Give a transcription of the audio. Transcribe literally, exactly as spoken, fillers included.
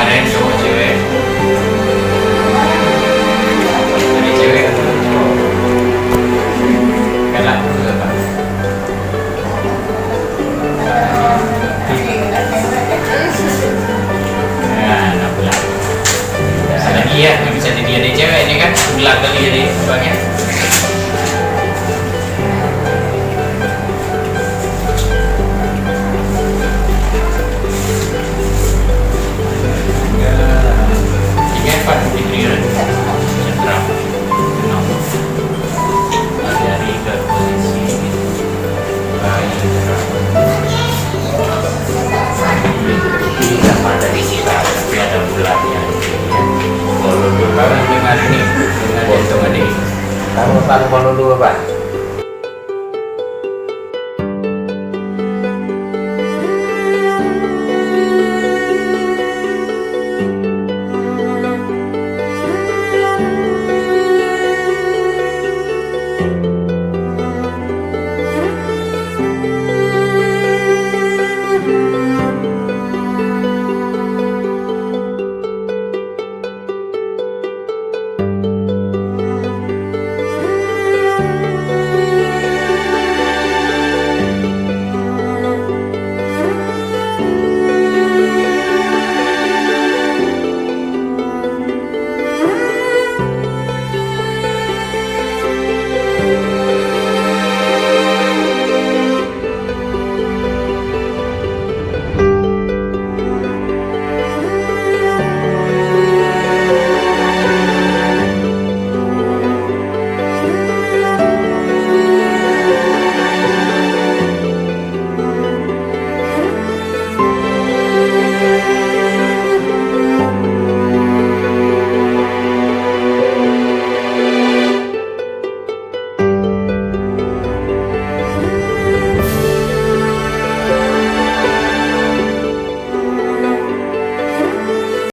Lain cowok cewek. Ada cewek atau cowok? Galak ke apa? Nah, nak pula. Lagi ya, yang bisa jadi ada cewek ni kan, pula kali jadi abang ya. Ingat Pak Fikri, kan? Cakra. Kenapa? Dari ke posisi lain. Ini sama ada di sini, tapi ada bulatnya. Kalau dulu kan dengan ini, dengan jantung ini. Kamu kan kalau dulu